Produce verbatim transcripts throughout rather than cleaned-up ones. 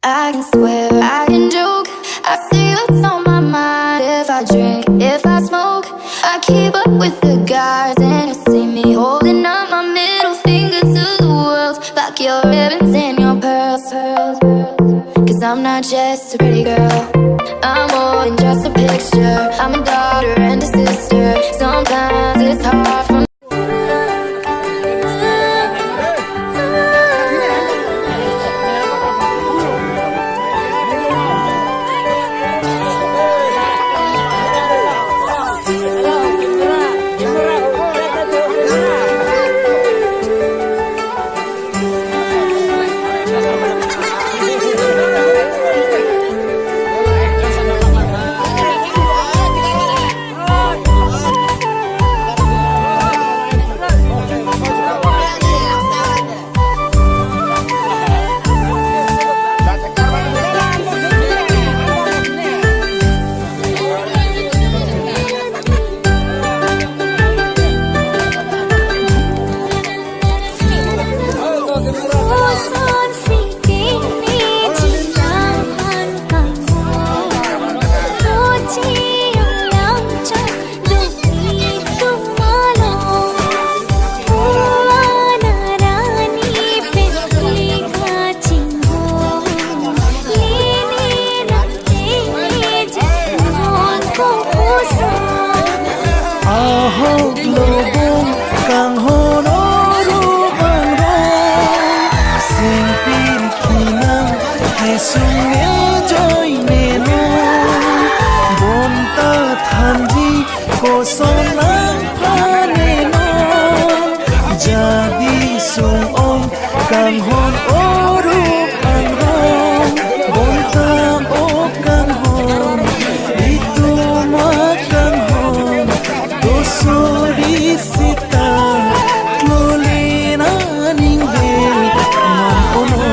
I can swear, I can joke. I say what's on my mind. If I drink, if I smoke, I keep up with the guys, and you see me holding up my middle finger to the world. Pack your ribbons and your pearls. Cause I'm not just a pretty girl, I'm more than just a picture. I'm a daughter and a sister. Sometimes it's hard for Ahok lobong kanghon oru angrong, singpin kinang kesung ne joine non, bonta thanji koson nangphan ne non, jadi sung-ong kanghon oru angrong, bonta o kanghon, itum akanghon, tosori sita, klole na ningve man ono.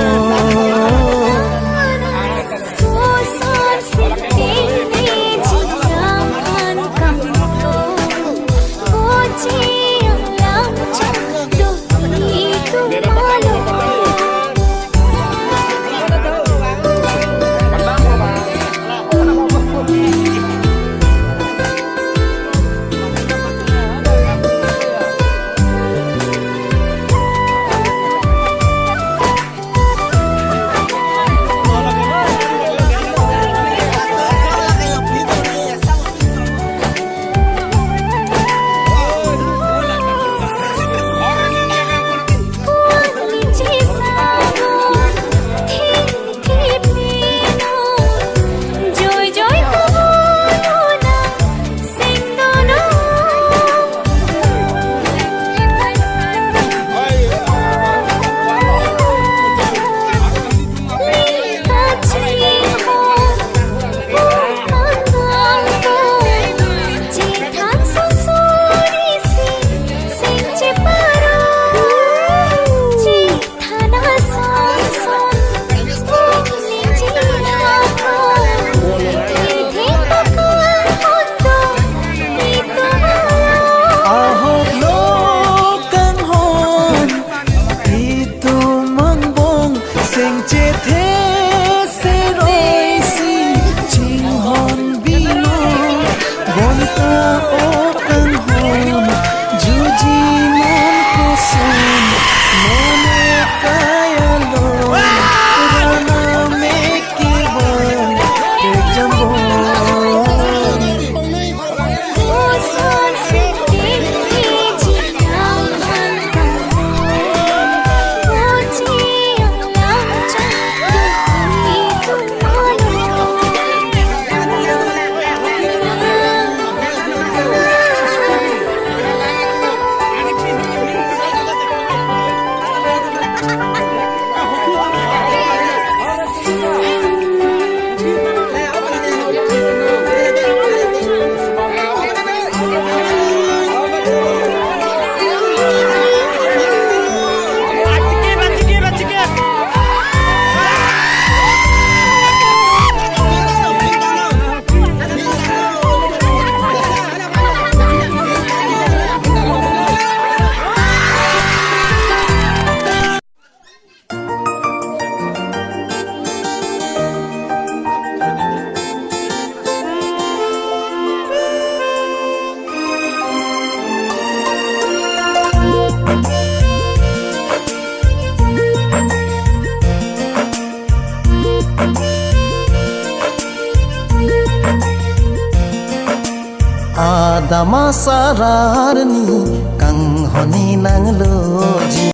Adam asar arni kanghon-i nangloji.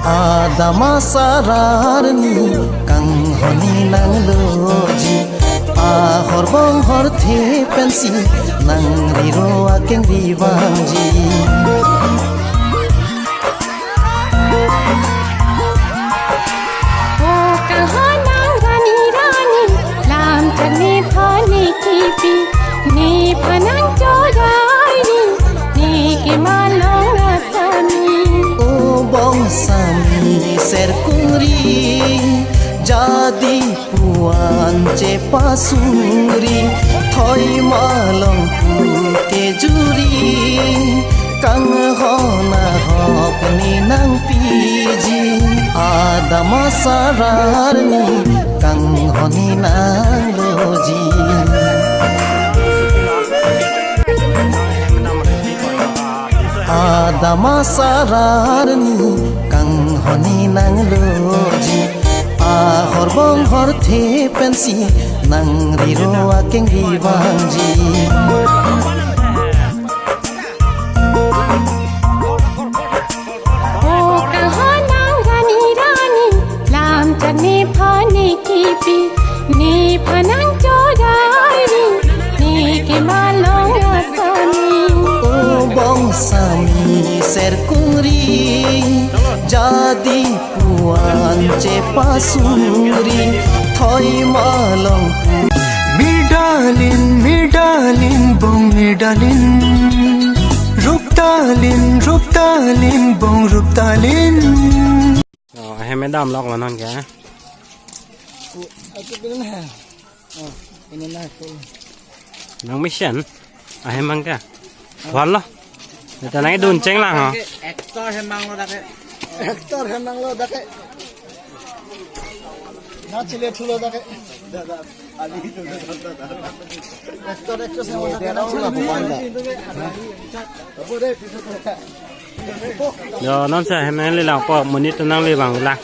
Adam asar arni kanghon-i nangloji. Ahor bonghor the pensi nang riro akengri vangji. O kanghon nang rani rani, lam thak nephan nekipi, nephan nangchojai ri, ne kemalong asami. O bongsami serkungri, jadi puan chepasungri, thoi malong pute juri, kanghon ahok ne nangpiji. Adam asar arni kanghon-i nangloji. Adam asar arni kanghon-i nangloji. Ahor bonghor the pensi nang riro akengri vangji. O kanghon nang rani rani, lam thak nephan nekipi, nephan nangchojai ri, ne kemalong asami. O bongsami serkungri, jadi puan chepasungri, thoi malong. Mirdalin, mirdalin, bong mirdalin. Ruptalin, ruptalin, bong ruptalin. Oh, ahem damlok lo non ke? Aku pinin ha. Oh, ini na aku. Nang mission. Ahem mang ke? Wan lo. Ita nang dun cheng lang ho. Actor hem mang lo dak ke. Actor hem mang lo dak ke. Na chile thulo dak ke. Actor actress hem mang lo dak ke. Na chile thulo dak ke. Yo, non sa hem nang le lang po, monit nang le bang lang.